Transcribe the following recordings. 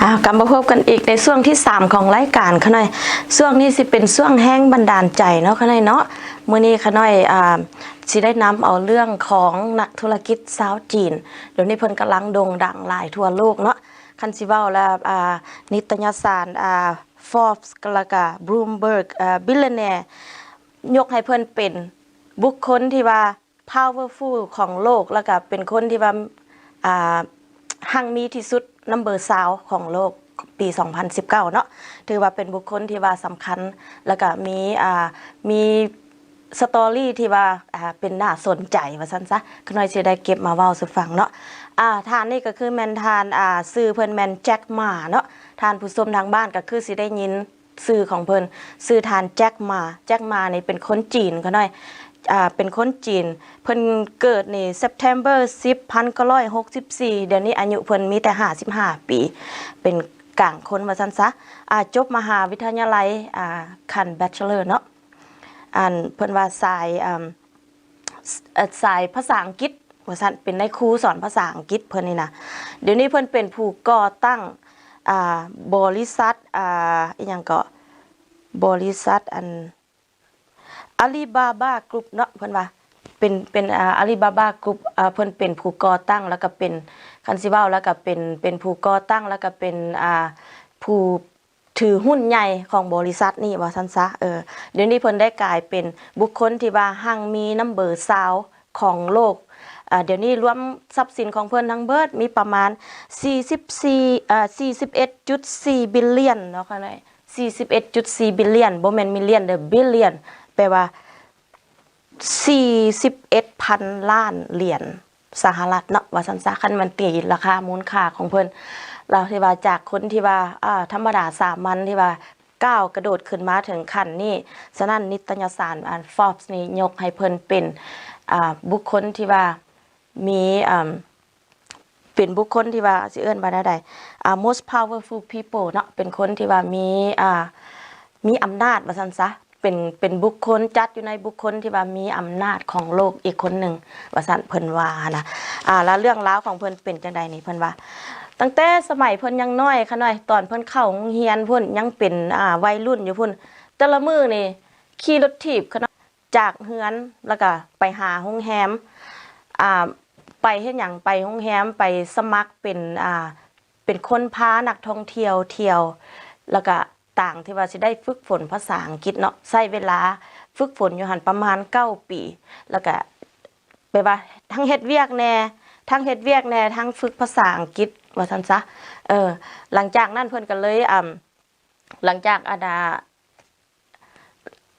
อ่ากลับมาพบกันอีกในช่วงที่สามของรายการขะน้อย ช่วงนี้สิเป็นช่วงแฮงบันดาลใจเนาะขะน้อยเนาะ มื้อนี้ขะน้อยอ่าสิได้นำเอาเรื่องของนักธุรกิจชาวจีน เดี๋ยวนี้เพิ่นกำลังโด่งดังหลายทั่วโลกเนาะ คันสิเว้าแล้วอ่านิตยสารอ่า Forbes แล้วก็ Bloomberg อ่า Billionaire ยกให้เพิ่นเป็นบุคคลที่ว่า powerful ของโลก แล้วก็เป็นคนที่ว่า อ่า หั่งมีที่สุด number ซาวของโลก ปี สองพันสิบเก้า เนาะ ถือว่าเป็นบุคคลที่ว่าสำคัญ แล้วก็มี อ่า มี story ที่ว่า อ่า เป็นน่าสนใจว่าซั่นซะ ขะน้อยสิได้เก็บมาเว้าสู่ฟังเนาะ อ่า ท่านนี้ก็คือแม่นท่าน อ่า ชื่อเพิ่นแม่น Jack Ma เนาะ ท่านผู้ชมทางบ้านก็คือสิได้ยิน ชื่อของเพิ่น ชื่อท่าน Jack Ma Jack Ma นี่เป็นคนจีนขะน้อย อ่า เป็นคนจีน เพิ่นเกิดนี่ September สิบ พันเก้าร้อยหกสิบสี่ เดี๋ยวนี้อายุเพิ่นมีแต่ห้าสิบห้าปี เป็นกลางคนว่าซั่นซะ อ่า จบมหาวิทยาลัย อ่า ขั้น Bachelor เนาะ อันเพิ่นว่าสาย อ่า เอ่อ สายภาษาอังกฤษว่าซั่น เป็นนายครูสอนภาษาอังกฤษเพิ่นนี่นะ เดี๋ยวนี้เพิ่นเป็นผู้ก่อตั้ง อ่า บริษัท อ่า อิหยังเกาะ บริษัทอัน Alibaba Group เนาะ เพิ่นว่า เป็น เป็น อ่า Alibaba Group อ่า เพิ่นเป็นผู้ก่อตั้ง แล้วก็เป็น คันสิเว้าแล้วก็เป็น เป็นผู้ก่อตั้ง แล้วก็เป็น อ่า ผู้ ถือหุ้นใหญ่ของบริษัทนี้ว่าซั่นซะ เออ เดี๋ยวนี้เพิ่นได้กลายเป็นบุคคลที่ว่าหั่งมี number ซาวของโลก อ่า เดี๋ยวนี้รวมทรัพย์สินของเพิ่นทั้งเบิดมีประมาณ สี่สิบสี่ เอ่อ สี่สิบเอ็ดจุดสี่ billion เนาะ ขะน้อย สี่สิบเอ็ดจุดสี่ billion บ่แม่น million เด้อ billion แปลว่า สี่สิบเอ็ดพันล้านเหรียญสหรัฐเนาะ ว่าซั่นซะ คันมันตีราคามูลค่าของเพิ่น แล้วที่ว่าจากคนที่ว่า อ่า ธรรมดาสามัญที่ว่าก้าวกระโดดขึ้นมาถึงขั้นนี้ ฉะนั้นนิตยสารอัน Forbes นี่ยกให้เพิ่นเป็น อ่า บุคคลที่ว่ามี อ่า เป็นบุคคลที่ว่า สิเอิ้นว่าแนวใด อ่า most powerful people เนาะ เป็นคนที่ว่ามี อ่า มีอำนาจว่าซั่นซะ เป็น เป็นบุคคล จัดอยู่ในบุคคลที่ว่ามีอำนาจของโลกอีกคนหนึ่งว่าซั่น เพิ่นว่าหั้นนะ อ่า แล้วเรื่องราวของเพิ่นเป็นจั่งใดนี่ เพิ่นว่า ตั้งแต่สมัยเพิ่นยังน้อยขะน้อย ตอนเพิ่นเข้าโรงเรียนพุ้น ยังเป็น อ่า วัยรุ่นอยู่พุ้น แต่ละมื้อนี่ขี่รถถีบขะน้อย จากเฮือน แล้วก็ไปหาโรงแรม อ่า ไปเฮ็ดหยัง ไปโรงแรม ไปสมัครเป็น อ่า เป็นคนพานักท่องเที่ยวเที่ยว แล้วก็ต่างที่ว่าสิได้ฝึกฝนภาษาอังกฤษเนาะ ใช้เวลาฝึกฝนอยู่หั่นประมาณเก้าปี แล้วก็แบบว่าทั้งเฮ็ดเวียกแหน่ ทั้งเฮ็ดเวียกแหน่ ทั้งฝึกภาษาอังกฤษว่าซั่นซะ เออ หลังจากนั้นเพิ่นก็เลย อ่า หลังจาก อันน่ะ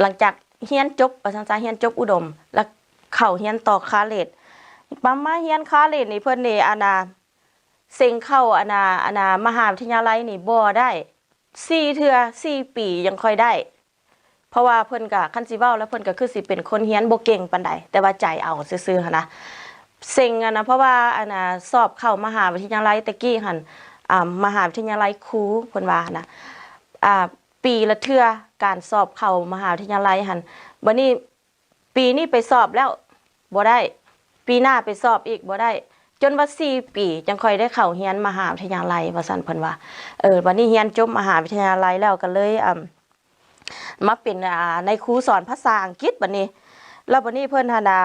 หลังจากเรียนจบ ว่าซั่นซะ เรียนจบอุดม แล้วเข้าเรียนต่อคอลเลจ มา มาเรียนคอลเลจนี่ เพิ่นนี่ อันน่ะ เซ็งเข้า อันน่ะ อันน่ะ มหาวิทยาลัยนี่บ่ได้ สี่เทื่อ สี่ปียังค่อยได้ เพราะว่าเพิ่นก็ คันสิเว้าแล้ว เพิ่นก็คือสิเป็นคนเรียนบ่เก่งปานใด แต่ว่าใจเอาซื่อๆ หั้นนะ เซ็ง อันน่ะ เพราะว่า อันน่ะ สอบเข้ามหาวิทยาลัยแต่กี้หั้น อ่า มหาวิทยาลัยครู เพิ่นว่าหั้นนะ อ่า ปีละเทื่อ การสอบเข้ามหาวิทยาลัยหั้น บัดนี้ปีนี้ไปสอบแล้วบ่ได้ ปีหน้าไปสอบอีกบ่ได้ จนว่าสี่ปีจั่งค่อยได้เข้าเรียนมหาวิทยาลัย ว่าซั่นเพิ่นว่า เออ บัดนี้เรียนจบมหาวิทยาลัยแล้วก็เลย อ่า มาเป็น อ่า นายครูสอนภาษาอังกฤษบัดนี้ แล้วบัดนี้เพิ่นหั้นน่ะ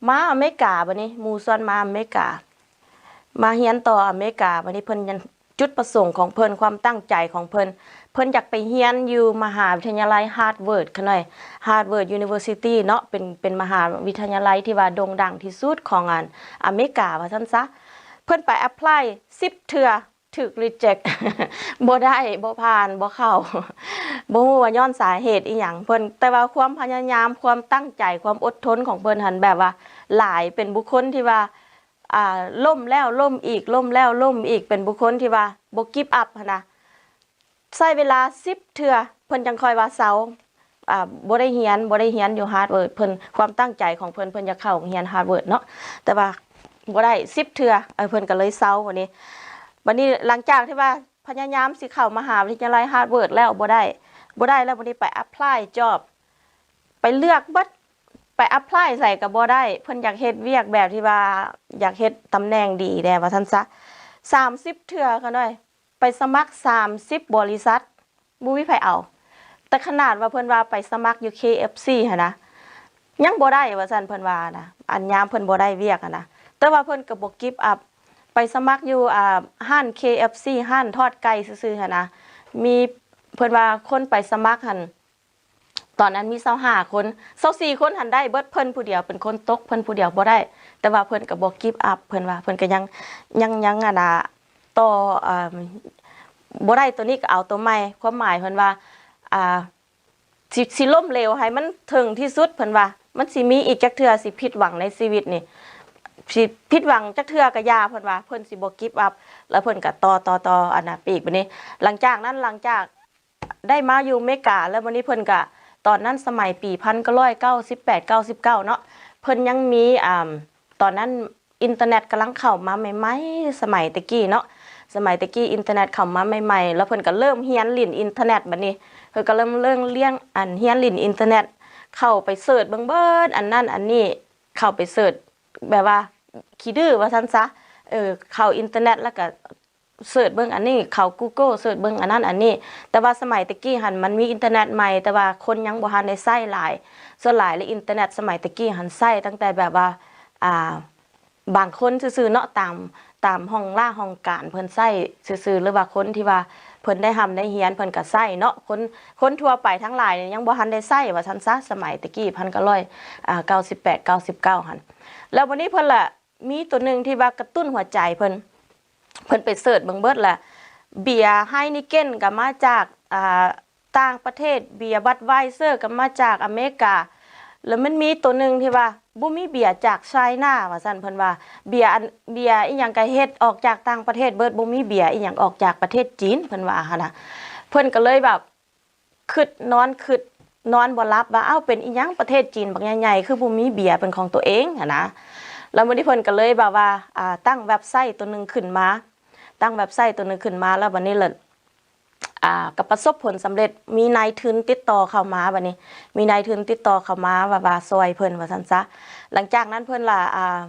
มาอเมริกาบัดนี้ หมู่ชวนมาอเมริกา มาเรียนต่ออเมริกา บัดนี้เพิ่นยัง จุดประสงค์ของเพิ่น ความตั้งใจของเพิ่น เพิ่นอยากไปเรียนอยู่มหาวิทยาลัยฮาร์วาร์ดขะน้อย Harvard University เนาะ เป็น เป็นมหาวิทยาลัยที่ว่าโด่งดังที่สุดของ อัน อเมริกา ว่าซั่นซะ เพิ่นไป apply สิบเทื่อ ถูก reject บ่ได้ บ่ผ่าน บ่เข้า บ่ฮู้ว่าย้อนสาเหตุอิหยัง เพิ่น แต่ว่าความพยายาม ความตั้งใจ ความอดทนของเพิ่นหั้น แบบว่าหลาย เป็นบุคคลที่ว่า ອ່າ ລົ້ມແລ້ວລົ້ມອີກ ລົ້ມແລ້ວລົ້ມອີກ ເປັນບຸກຄົນທີ່ວ່າບໍ່ກິບອັບຫັ້ນນະ ໃຊ້ເວລາສິບເທື່ອ ເພິ່ນຈັ່ງຄ່ອຍວ່າເຊົາ ອ່າ ບໍ່ໄດ້ຮຽນ ບໍ່ໄດ້ຮຽນຢູ່ຮາດເວີດ ເພິ່ນ ຄວາມຕັ້ງໃຈຂອງເພິ່ນ ເພິ່ນຢາກເຂົ້າໂຮງຮຽນຮາດເວີດເນາະ ແຕ່ວ່າບໍ່ໄດ້ສິບເທື່ອ ເອີ ເພິ່ນກໍເລີຍເຊົາບັດນີ້ ບັດນີ້ຫຼັງຈາກທີ່ວ່າພະຍາຍາມຊິເຂົ້າມະຫາວິທະຍາໄລຮາດເວີດແລ້ວບໍ່ໄດ້ ບໍ່ໄດ້ແລ້ວ ບັດນີ້ໄປ apply job ໄປເລືອກເບິດ ໄປ apply ໃສກໍບໍ່ໄດ້ ເພິ່ນຢາກເຮັດວຽກແບບທີ່ວ່າ ຢາກເຮັດຕຳແໜ່ງດີແດ່ວ່າຊັ້ນຊະ ສາມສິບເທື່ອຂະນ້ອຍ ໄປສະໝັກສາມສິບບໍລິສັດ ບໍ່ມີໃຜເອົາ. ແຕ່ຂະໜາດວ່າເພິ່ນວ່າໄປສະໝັກຢູ່ ເຄເອັຟຊີ ຫັ້ນນະ ຍັງບໍ່ໄດ້ວ່າຊັ້ນ ເພິ່ນວ່ານະ ອັນຍາມເພິ່ນບໍ່ໄດ້ວຽກຫັ້ນນະ. ແຕ່ວ່າເພິ່ນກໍບໍ່ກິບອັບ ໄປສະໝັກຢູ່ ອ່າ ຮ້ານ ເຄເອັຟຊີ ຮ້ານທອດໄກ່ຊື່ໆ ຫັ້ນນະ. ມີ ເພິ່ນວ່າຄົນໄປສະໝັກຫັ້ນ ຕອນນັ້ນມີຊາວຫ້າຄົນ ຊາວສີ່ຄົນຫັ້ນໄດ້ເບິດ ເພິ່ນຜູ້ດຽວເປັນຄົນຕົກ ເພິ່ນຜູ້ດຽວບໍ່ໄດ້. ແຕ່ວ່າເພິ່ນກໍບໍ່ກິບອັບ ເພິ່ນວ່າເພິ່ນກໍຍັງ ຍັງ ຍັງ ອັນນ່າ ຕໍ່ ອ່າ ບໍ່ໄດ້ໂຕນີ້ກໍເອົາໂຕໃໝ່. ຄວາມໝາຍເພິ່ນວ່າ ອ່າ ຊິ ຊິລົ້ມເຫຼວໃຫ້ມັນເຖິງທີ່ສຸດ ເພິ່ນວ່າ ມັນຊິມີອີກຈັກເທື່ອ ຊິຜິດຫວັງໃນຊີວິດນີ້ ຊິຜິດຫວັງຈັກເທື່ອກໍຢ່າ ເພິ່ນວ່າ ເພິ່ນຊິບໍ່ກິບອັບ. ແລ້ວເພິ່ນກໍຕໍ່ ຕໍ່ ຕໍ່ ອັນນ່າ ໄປອີກ. ບັດນີ້ ຫຼັງຈາກນັ້ນ ຫຼັງຈາກ ໄດ້ມາຢູ່ອາເມລິກາ ແລ້ວບັດນີ້ເພິ່ນກະ ຕອນນັ້ນສະໄໝປີພັນເກົ້າຮ້ອຍເກົ້າສິບແປດ ເກົ້າສິບເກົ້າເນາະ ເພິ່ນຍັງມີ ອ່າ ຕອນນັ້ນອິນເຕີເນັດກຳລັງເຂົ້າມາໃໝ່ໆ ສະໄໝແຕ່ກີ້ເນາະ ສະໄໝແຕ່ກີ້ອິນເຕີເນັດເຂົ້າມາໃໝ່ໆ ແລ້ວເພິ່ນກະເລີ່ມຮຽນຫຼິ້ນອິນເຕີເນັດ. ບັດນີ້ເພິ່ນກະເລີ່ມ ເລີ່ມລຽງ ອັນ ຮຽນຫຼິ້ນອິນເຕີເນັດ ເຂົ້າໄປເສີດເບິ່ງເບິດອັນນັ້ນອັນນີ້ ເຂົ້າໄປເສີດແບບວ່າຂີ້ດື້ວ່າຊັ້ນຊະ ເອີ ເຂົ້າອິນເຕີເນັດແລ້ວກະ ເສີດເບິ່ງອັນນີ້ ເຂົ້າ Google ເສີດເບິ່ງອັນນັ້ນອັນນີ້. ແຕ່ວ່າສະໄໝແຕ່ກີ້ຫັ້ນມັນມີອິນເຕີເນັດໃໝ່ ແຕ່ວ່າຄົນຍັງບໍ່ທັນໄດ້ໃຊ້ຫຼາຍ. ສ່ວນຫຼາຍແລ້ວອິນເຕີເນັດສະໄໝແຕ່ກີ້ຫັ້ນໃຊ້ຕັ້ງແຕ່ແບບວ່າ ອ່າ ບາງຄົນຊື່ໆເນາະ ຕາມ ຕາມຫ້ອງລາຫ້ອງການເພິ່ນໃຊ້ຊື່ໆ ຫຼືວ່າຄົນທີ່ວ່າເພິ່ນໄດ້ຮ່ຳໄດ້ຮຽນເພິ່ນກໍໃຊ້ເນາະ. ຄົນ ຄົນທົ່ວໄປທັງຫຼາຍນີ້ຍັງບໍ່ທັນໄດ້ໃຊ້ວ່າຊັ້ນຊະ ສະໄໝແຕ່ກີ້ພັນເກົ້າຮ້ອຍ ອ່າ ເກົ້າສິບແປດ ເກົ້າສິບເກົ້າຫັ້ນ. ແລ້ວບັດນີ້ເພິ່ນລະ ມີໂຕໜຶ່ງທີ່ວ່າກະຕຸ້ນຫົວໃຈເພິ່ນ ເພິ່ນໄປເສີດເບິ່ງເບິດລະ ເບຍ Heineken ກໍມາຈາກ ອ່າ ຕ່າງປະເທດ ເບຍ Budweiser ກໍມາຈາກອາເມລິກາ. ແລ້ວມັນມີໂຕໜຶ່ງທີ່ວ່າບໍ່ມີເບຍຈາກ China ວ່າຊັ້ນ ເພິ່ນວ່າ ເບຍອັນ ເບຍອີ່ຫຍັງກໍເຮັດອອກຈາກຕ່າງປະເທດເບິດ ບໍ່ມີເບຍອີ່ຫຍັງອອກຈາກປະເທດຈີນ ເພິ່ນວ່າຫັ້ນນະ. ເພິ່ນກໍເລີຍແບບ ຄິດນອນ ຄິດນອນບໍ່ຫຼັບວ່າ ເອົ້າ ເປັນອີ່ຫຍັງປະເທດຈີນບັກໃຫຍ່ໆ ຄືບໍ່ມີເບຍເປັນຂອງຕົວເອງຫັ້ນນະ. ແລ້ວມື້ນີ້ເພິ່ນກໍເລີຍແບບວ່າ ອ່າ ຕັ້ງເວັບໄຊໂຕໜຶ່ງຂຶ້ນມາ ຕັ້ງເວັບໄຊໂຕໜຶ່ງຂຶ້ນມາ ແລ້ວບັດນີ້ລະ ອ່າ ກໍປະສົບຜົນສຳເລັດ ມີນາຍທຶນຕິດຕໍ່ເຂົ້າມາ ບັດນີ້ມີນາຍທຶນຕິດຕໍ່ເຂົ້າມາວ່າ ວ່າຊ່ອຍເພິ່ນວ່າຊັ້ນຊະ. ຫຼັງຈາກນັ້ນເພິ່ນລະ ອ່າ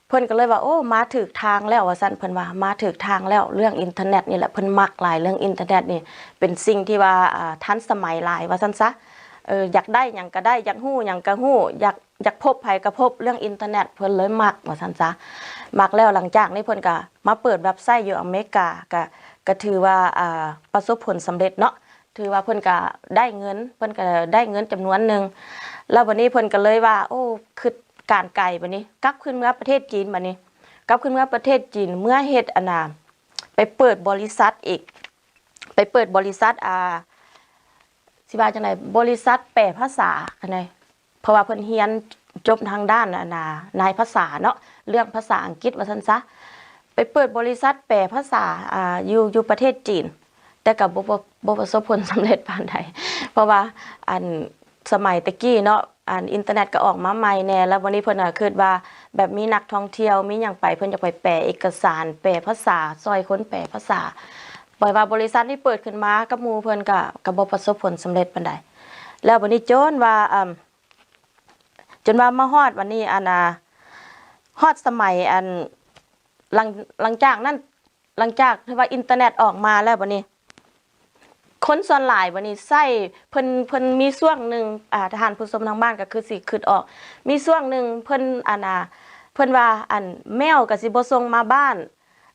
ເພິ່ນກໍເລີຍວ່າ ໂອ້ ມາຖືກທາງແລ້ວວ່າຊັ້ນ ເພິ່ນວ່າ ມາຖືກທາງແລ້ວ ເລື່ອງອິນເຕີເນັດນີ້ແຫຼະ ເພິ່ນມັກຫຼາຍ ເລື່ອງອິນເຕີເນັດນີ້ເປັນສິ່ງທີ່ວ່າ ອ່າ ທັນສະໄໝຫຼາຍວ່າຊັ້ນຊະ. ເອີ ຢາກໄດ້ຫຍັງກໍໄດ້ ຢາກຮູ້ຫຍັງກໍຮູ້ ຢາກ ຢາກພົບໃຜກໍພົບ ເລື່ອງອິນເຕີເນັດເພິ່ນເລີຍມັກວ່າຊັ້ນຊະ. ມັກແລ້ວ ຫຼັງຈາກນີ້ເພິ່ນກໍມາເປີດເວັບໄຊຢູ່ອາເມລິກາ ກໍ ກໍຖືວ່າ ອ່າ ປະສົບຜົນສຳເລັດເນາະ ຖືວ່າເພິ່ນກະໄດ້ເງິນ ເພິ່ນກະໄດ້ເງິນຈຳນວນໜຶ່ງ. ແລ້ວບັດນີ້ເພິ່ນກະເລີຍວ່າ ໂອ້ ຄິດການໄກ ບັດນີ້ກັບຄືນເມືອປະເທດຈີນ ບັດນີ້ກັບຄືນເມືອປະເທດຈີນ ເມືອເຮັດ ອັນນ່າ ໄປເປີດບໍລິສັດອີກ ໄປເປີດບໍລິສັດ ອ່າ ຊິວ່າຈັ່ງໃດ ບໍລິສັດແປພາສາ ອັນໃດ ເພາະວ່າເພິ່ນຮຽນຈົບທາງດ້ານ ອັນນ່າ ນາຍພາສາເນາະ ເລື່ອງພາສາອັງກິດວ່າຊັ້ນຊະ. ໄປເປີດບໍລິສັດແປພາສາ ອ່າ ຢູ່ ຢູ່ປະເທດຈີນ ແຕ່ກໍບໍ່ ບໍ່ ບໍ່ປະສົບຜົນສຳເລັດປານໃດ ເພາະວ່າ ອັນ ສະໄໝແຕ່ກີ້ເນາະ ອັນ ອິນເຕີເນັດກໍອອກມາໃໝ່ແດ່ ແລ້ວບັດນີ້ເພິ່ນກໍຄິດວ່າ ແບບມີນັກທ່ອງທ່ຽວ ມີຫຍັງໄປ ເພິ່ນຢາກໄປແປເອກະສານ ແປພາສາ ຊ່ອຍຄົນແປພາສາ. ປອຍວ່າບໍລິສັດນີ້ເປີດຂຶ້ນມາກັບໝູ່ເພິ່ນກໍ ກໍບໍ່ປະສົບຜົນສຳເລັດປານໃດ. ແລ້ວບັດນີ້ຈົນວ່າ ອ່າ ຈົນວ່າມາຮອດວັນນີ້ ອັນ ອ່າ ຮອດສະໄໝ ອັນ ຫຼັງ ຫຼັງຈາກນັ້ນ ຫຼັງຈາກທີ່ວ່າອິນເຕີເນັດອອກມາແລ້ວ ບັດນີ້ຄົນສ່ວນຫຼາຍບັດນີ້ໃຊ້ ເພິ່ນ ເພິ່ນມີຊ່ວງໜຶ່ງ ອ່າ ທ່ານຜູ້ຊົມທາງບ້ານກໍຄືຊິຄິດອອກ ມີຊ່ວງໜຶ່ງເພິ່ນ ອັນ ອ່າ ເພິ່ນວ່າ ອັນ ແມວກໍຊິບໍ່ສົ່ງມາບ້ານ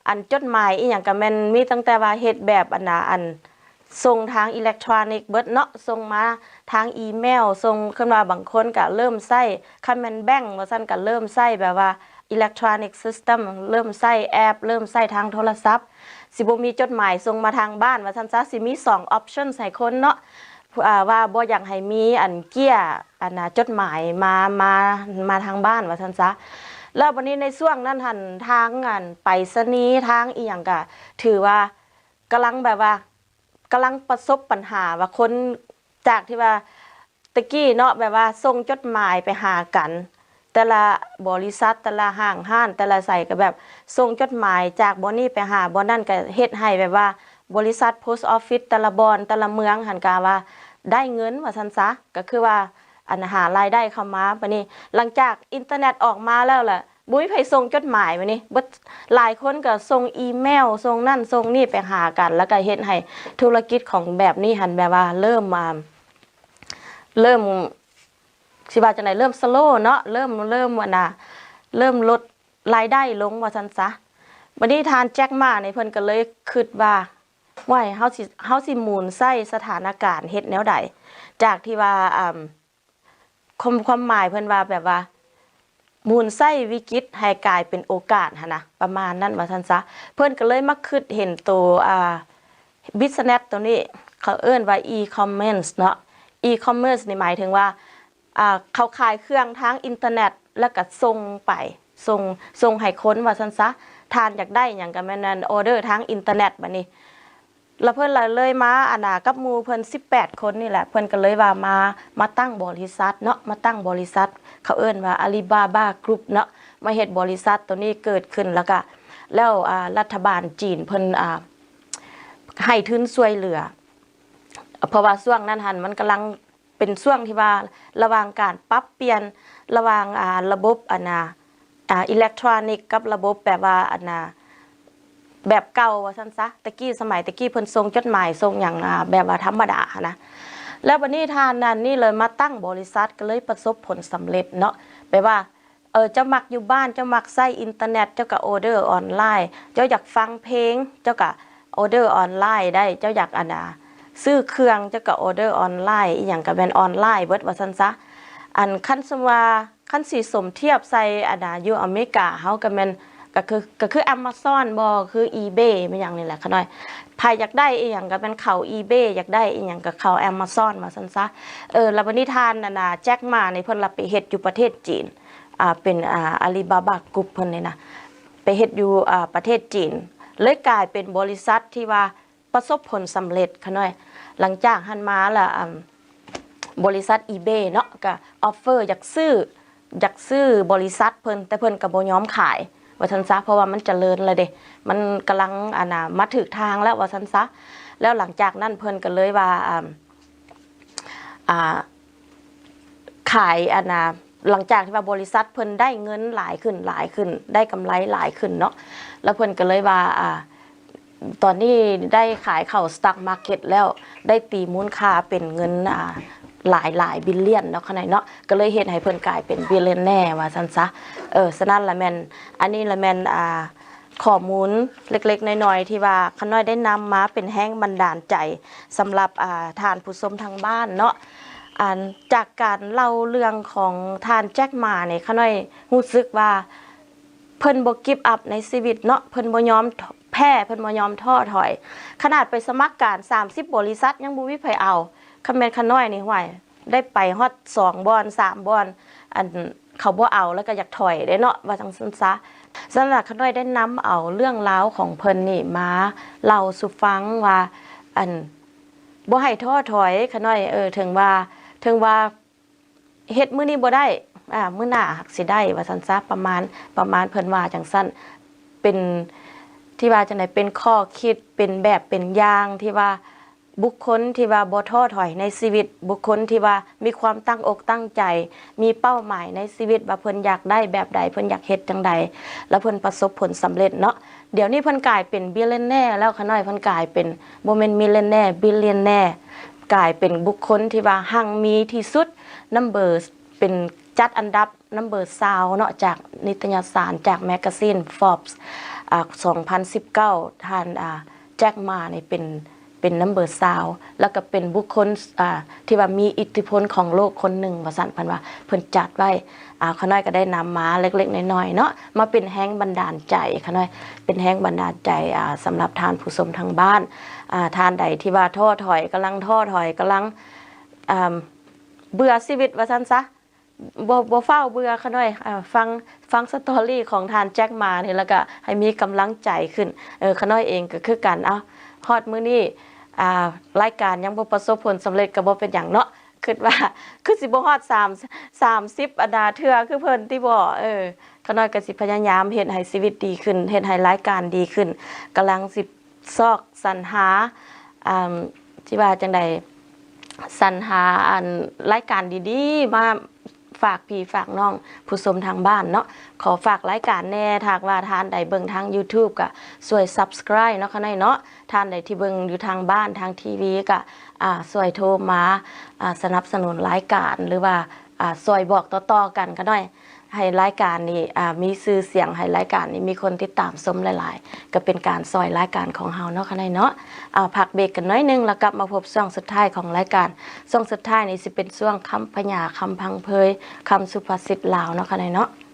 ອັນ ຈົດໝາຍອີ່ຫຍັງກໍແມ່ນມີຕັ້ງແຕ່ວ່າເຮັດແບບ ອັນ ອ່າ ອັນ ສົ່ງທາງອີເລັກໂທຣນິກເບິດເນາະ ສົ່ງມາທາງອີເມວ ສົ່ງ ຄືວ່າບາງຄົນກະເລີ່ມໃຊ້ ຄັນແມ່ນແບັງວ່າຊັ້ນ ກະເລີ່ມໃຊ້ແບບວ່າອີເລັກໂທຣນິກຊິສເຕັມ ເລີ່ມໃຊ້ແອັບ ເລີ່ມໃຊ້ທາງໂທລະສັບ ຊິບໍ່ມີຈົດໝາຍສົ່ງມາທາງບ້ານວ່າຊັ້ນຊະ. ຊິມີສອງອອບຊັນໃຫ້ຄົນເນາະ ອ່າ ວ່າບໍ່ຢາກໃຫ້ມີ ອັນ ເກ້ຍ ອັນ ຈົດໝາຍມາ ມາ ມາທາງບ້ານວ່າຊັ້ນຊະ. ແລ້ວບັດນີ້ໃນຊ່ວງນັ້ນຫັ້ນ ທາງ ອັນ ໄປສະນີ ທາງອີ່ຫຍັງກະຖືວ່າ ກຳລັງແບບວ່າ ກຳລັງປະສົບບັນຫາວ່າຄົນ ຈາກທີ່ວ່າແຕ່ກີ້ເນາະ ແບບວ່າສົ່ງຈົດໝາຍໄປຫາກັນ ແຕ່ລະບໍລິສັດ ແຕ່ລະຫ້າງຮ້ານ ແຕ່ລະໃສ ກໍແບບສົ່ງຈົດໝາຍຈາກບ່ອນນີ້ໄປຫາບ່ອນນັ້ນ ກໍເຮັດໃຫ້ແບບວ່າບໍລິສັດໂພສອອບຟິດແຕ່ລະບ່ອນ ແຕ່ລະເມືອງຫັ້ນ ກໍວ່າໄດ້ເງິນວ່າຊັ້ນຊະ ກໍຄືວ່າ ອັນ ຫາລາຍໄດ້ເຂົ້າມາ. ບັດນີ້ຫຼັງຈາກອິນເຕີເນັດອອກມາແລ້ວລະ ບໍ່ມີໃຜສົ່ງຈົດໝາຍ ບາດນີ້ເບິດ ຫຼາຍຄົນກໍສົ່ງອີເມວ ສົ່ງນັ້ນສົ່ງນີ້ໄປຫາກັນ ແລ້ວກໍເຮັດໃຫ້ທຸລະກິດຂອງແບບນີ້ຫັ້ນ ແບບວ່າເລີ່ມ ອ່າ ເລີ່ມ ຊິວ່າຈັ່ງໃດ ເລີ່ມສະໂລເນາະ ເລີ່ມ ເລີ່ມ ອັນນ່າ ເລີ່ມລົດລາຍໄດ້ລົງວ່າຊັ້ນຊະ. ບາດນີ້ທ່ານແຈັກໝານີ້ເພິ່ນກໍເລີຍຄິດວ່າ ຫ້ວຍ ເຮົາຊິ ເຮົາຊິໝູນໃຊ້ສະຖານະການເຮັດແນວໃດ ຈາກທີ່ວ່າ ອ່າ ຄວາມ ຄວາມໝາຍເພິ່ນວ່າແບບວ່າ ໝູນໃຊ້ວິກິດໃຫ້ກາຍເປັນໂອກາດຫັ້ນນະ ປະມານນັ້ນວ່າຊັ້ນຊະ. ເພິ່ນກໍເລີຍມາຄິດເຫັນໂຕ ອ່າ ບິດສະເນັດໂຕນີ້ ເຂົາເອີ້ນວ່າອີຄອມເມີສເນາະ ອີຄອມເມີສນີ້ໝາຍເຖິງວ່າ ອ່າ ເຂົາຂາຍເຄື່ອງທາງອິນເຕີເນັດ ແລ້ວກໍສົ່ງໄປ ສົ່ງ ສົ່ງໃຫ້ຄົນວ່າຊັ້ນຊະ. ທ່ານຢາກໄດ້ຫຍັງກໍແມ່ນອັນ ອໍເດີທາງອິນເຕີເນັດບາດນີ້. ແລ້ວເພິ່ນລະເລີຍມາ ອັນນ່າ ກັບໝູ່ເພິ່ນສິບແປດຄົນນີ້ແຫຼະ ເພິ່ນກໍເລີຍວ່າມາ ມາຕັ້ງບໍລິສັດເນາະ ມາຕັ້ງບໍລິສັດ ເຂົາເອີ້ນວ່າອາລີບາບາກຣຸບເນາະ ມາເຮັດບໍລິສັດໂຕນີ້ເກີດຂຶ້ນ. ແລ້ວກະ ແລ້ວ ອ່າ ລັດຖະບານຈີນເພິ່ນ ອ່າ ໃຫ້ທຶນຊ່ວຍເຫຼືອ ເພາະວ່າຊ່ວງນັ້ນຫັ້ນມັນກຳລັງ ເປັນຊ່ວງທີ່ວ່າລະຫວ່າງການປັບປ່ຽນລະຫວ່າງ ອ່າ ລະບົບ ອັນນ່າ ອ່າ ອີເລັກໂທຣນິກກັບລະບົບແບບວ່າ ອັນນ່າ ແບບເກົ່າວ່າຊັ້ນຊະ. ແຕ່ກີ້ ສະໄໝແຕ່ກີ້ເພິ່ນສົ່ງຈົດໝາຍສົ່ງຫຍັງ ອ່າ ແບບວ່າທຳມະດາຫັ້ນນະ. ແລ້ວບາດນີ້ທ່ານນັ້ນນີ້ເລີຍມາຕັ້ງບໍລິສັດ ກໍເລີຍປະສົບຜົນສຳເລັດເນາະ ແບບວ່າ ເອີ ເຈົ້າມັກຢູ່ບ້ານ ເຈົ້າມັກໃຊ້ອິນເຕີເນັດ ເຈົ້າກໍອໍເດີອອນລາຍ ເຈົ້າຢາກຟັງເພງ ເຈົ້າກໍອໍເດີອອນລາຍໄດ້ ເຈົ້າຢາກ ອັນນ່າ ຊື້ເຄື່ອງ ເຈົ້າກໍອໍເດີອອນລາຍ ອີ່ຫຍັງກໍແມ່ນອອນລາຍເບິດວ່າຊັ້ນຊະ. ອັນ ຄັນສົມວ່າ ຄັນຊິສົມທຽບໃສ່ ອັນນ່າ ຢູ່ອາເມລິກາເຮົາກໍແມ່ນ ກໍຄື ກໍຄືແອມມາຊອນບໍ ຄືອີເບແມ່ນຫຍັງນີ້ແຫຼະຂະນ້ອຍ. ໃຜຢາກໄດ້ອີ່ຫຍັງກໍແມ່ນເຂົ້າອີເບ ຢາກໄດ້ອີ່ຫຍັງກໍເຂົ້າແອມມາຊອນວ່າຊັ້ນຊະ. ເອີ ແລ້ວບາດນີ້ທ່ານ ອັນນ່າ ແຈັກໝານີ້ເພິ່ນລະໄປເຮັດຢູ່ປະເທດຈີນ ອ່າ ເປັນ ອ່າ ອາລີບາບາກຣຸບເພິ່ນນີ້ນະ ໄປເຮັດຢູ່ ອ່າ ປະເທດຈີນ ເລີຍກາຍເປັນບໍລິສັດທີ່ວ່າປະສົບຜົນສຳເລັດຂະນ້ອຍ. ຫຼັງຈາກຫັ້ນມາລະ ອ່າ ບໍລິສັດອີເບເນາະ ກໍອອຟເຟີຢາກຊື້ ຢາກຊື້ບໍລິສັດເພິ່ນ ແຕ່ເພິ່ນກໍບໍ່ຍອມຂາຍວ່າຊັ້ນຊະ ເພາະວ່າມັນຈະເລີນແລ້ວເດ້ ມັນກຳລັງ ອັນນ່າ ມາຖືກທາງແລ້ວວ່າຊັ້ນຊະ. ແລ້ວຫຼັງຈາກນັ້ນເພິ່ນກໍເລີຍວ່າ ອ່າ ອ່າ ຂາຍ ອັນນ່າ ຫຼັງຈາກທີ່ວ່າບໍລິສັດເພິ່ນໄດ້ເງິນຫຼາຍຂຶ້ນ ຫຼາຍຂຶ້ນ ໄດ້ກຳໄລຫຼາຍຂຶ້ນເນາະ ແລ້ວເພິ່ນກໍເລີຍວ່າ ອ່າ ຕອນນີ້ໄດ້ຂາຍເຂົ້າສະຕັອກມາເກັດແລ້ວ ໄດ້ຕີມູນຄ່າເປັນເງິນ ອ່າ ຫຼາຍໆບິລລຽນເນາະ ຂະນ້ອຍເນາະ ກໍເລີຍເຮັດໃຫ້ເພິ່ນກາຍເປັນບິລລຽນແນວ່າຊັ້ນຊະ. ເອີ ສະນັ້ນລະແມ່ນ ອັນນີ້ລະແມ່ນ ອ່າ ຂໍ້ມູນເລັກໆນ້ອຍໆ ທີ່ວ່າຂະນ້ອຍໄດ້ນຳມາເປັນແຮງບັນດານໃຈ ສຳລັບ ອ່າ ທ່ານຜູ້ຊົມທາງບ້ານເນາະ. ອັນ ຈາກການເລົ່າເລື່ອງຂອງທ່ານແຈັກໝານີ້ ຂະນ້ອຍຮູ້ສຶກວ່າເພິ່ນບໍ່ກິບອັບໃນຊີວິດເນາະ ເພິ່ນບໍ່ຍອມແພ້ ເພິ່ນບໍ່ຍອມທໍ້ຖອຍ. ຂະໜາດໄປສະໝັກການສາມສິບບໍລິສັດ ຍັງບໍ່ມີໃຜເອົາ. ຄັນແມ່ນຂະນ້ອຍນີ້ ຫ້ວຍ ໄດ້ໄປຮອດສອງບ່ອນ ສາມບ່ອນ ອັນ ເຂົາບໍ່ເອົາ ແລ້ວກໍຢາກຖອຍເດ້ເນາະ ວ່າຈັ່ງຊັ້ນຊະ. ສະນັ້ນລະ ຂະນ້ອຍໄດ້ນຳເອົາເລື່ອງລາວຂອງເພິ່ນນີ້ມາເລົ່າສູ່ຟັງວ່າ ອັນ ບໍ່ໃຫ້ທໍ້ຖອຍ ຂະນ້ອຍ ເອີ ເຖິງວ່າ ເຖິງວ່າເຮັດມື້ນີ້ບໍ່ໄດ້ ອາ ມື້ໜ້າຫາກຊິໄດ້ ວ່າຊັ້ນຊະ ປະມານ ປະມານເພິ່ນວ່າຈັ່ງຊັ້ນ. ເປັນ ທີ່ວ່າຈັ່ງໃດ ເປັນຂໍ້ຄິດ ເປັນແບບເປັນຢ່າງທີ່ວ່າ ບຸກຄົນທີ່ວ່າບໍ່ທໍ້ຖອຍໃນຊີວິດ, ບຸກຄົນທີ່ວ່າມີຄວາມຕັ້ງອົກຕັ້ງໃຈ, ມີເປົ້າໝາຍໃນຊີວິດວ່າເພິ່ນຢາກໄດ້ແບບໃດ, ເພິ່ນຢາກເຮັດຈັ່ງໃດ ແລ້ວເພິ່ນປະສົບຜົນສຳເລັດເນາະ. ດຽວນີ້ເພິ່ນກາຍເປັນບິລລຽນແນແລ້ວ, ຂະນ້ອຍເພິ່ນກາຍເປັນ ບໍ່ແມ່ນມິລລຽນແນ, ບິລລຽນແນ, ກາຍເປັນບຸກຄົນທີ່ວ່າຮັ່ງມີທີ່ສຸດ, ນຳເບີ ເປັນ ຈັດອັນດັບນຳເບີຊາວເນາະ ຈາກນິຕະຍະສານ ຈາກແມກາຊີນ Forbes ອາ ສອງພັນສິບເກົ້າ ທ່ານ ອາ ແຈັກໝານີ້ເປັນ ເປັນນຳເບີຊາວ ແລ້ວກໍເປັນບຸກຄົນ ອາ ທີ່ວ່າມີອິດທິພົນຂອງໂລກຄົນໜຶ່ງວ່າຊັ້ນ ເພິ່ນວ່າ ເພິ່ນຈັດໄວ້. ອາ ຂະນ້ອຍກໍໄດ້ນຳມາເລັກໆນ້ອຍໆເນາະ ມາເປັນແຮງບັນດານໃຈ ຂະນ້ອຍເປັນແຮງບັນດານໃຈ ອາ ສຳລັບທ່ານຜູ້ຊົມທາງບ້ານ ອາ ທ່ານໃດທີ່ວ່າທໍ້ຖອຍ ກຳລັງທໍ້ຖອຍ ກຳລັງ ອາ ເບື່ອຊີວິດວ່າຊັ້ນຊະ ບໍ່ ບໍ່ຟ້າວເບື່ອຂະນ້ອຍ ອາ ຟັງ ຟັງສະຕໍຣີຂອງທ່ານແຈັກໝານີ້ ແລ້ວກະໃຫ້ມີກຳລັງໃຈຂຶ້ນ. ເອີ ຂະນ້ອຍເອງກໍຄືກັນ ເອົ້າ ຮອດມື້ນີ້ ອາ ລາຍການຍັງບໍ່ປະສົບຜົນສຳເລັດກໍບໍ່ເປັນຫຍັງເນາະ ຄິດວ່າຄືຊິບໍ່ຮອດສາມ ສາມສິບອັນດາເທື່ອຄືເພິ່ນຕິບໍ. ເອີ ຂະນ້ອຍກໍຊິພະຍາຍາມເຮັດໃຫ້ຊີວິດດີຂຶ້ນ ເຮັດໃຫ້ລາຍການດີຂຶ້ນ ກຳລັງຊິ ຊອກສັນຫາ ອ່າ ຊິວ່າຈັ່ງໃດ ສັນຫາອັນລາຍການດີໆມາ ຝາກພີ່ຝາກນ້ອງຜູ້ຊົມທາງບ້ານເນາະ ຂໍຝາກລາຍການແດ່. ຖ້າຫາກວ່າທ່ານໃດເບິ່ງທາງ YouTube ກໍຊ່ວຍ Subscribe ເນາະ ຂະນ້ອຍເນາະ. ທ່ານໃດທີ່ເບິ່ງຢູ່ທາງບ້ານທາງທີວີ ກໍ ອາ ຊ່ວຍໂທມາ ອາ ສະໜັບສະໜູນລາຍການ ຫຼືວ່າ ອາ ຊ່ວຍບອກຕໍ່ໆກັນຂະນ້ອຍ ໃຫ້ລາຍການນີ້ ອາ ມີຊື່ສຽງ ໃຫ້ລາຍການນີ້ມີຄົນຕິດຕາມຊົມຫຼາຍໆ ກໍເປັນການຊ່ອຍລາຍການຂອງເຮົາເນາະ ຂະນ້ອຍເນາະ. ອາ ພັກເບຣກກັນໜ້ອຍໜຶ່ງ ແລ້ວກັບມາພົບຊ່ວງສຸດທ້າຍຂອງລາຍການ. ຊ່ວງສຸດທ້າຍນີ້ຊິເປັນຊ່ວງຄຳພະຍາ ຄຳພັງເພີຍ ຄຳສຸພາສິດລາວເນາະ ຂະນ້ອຍເນາະ.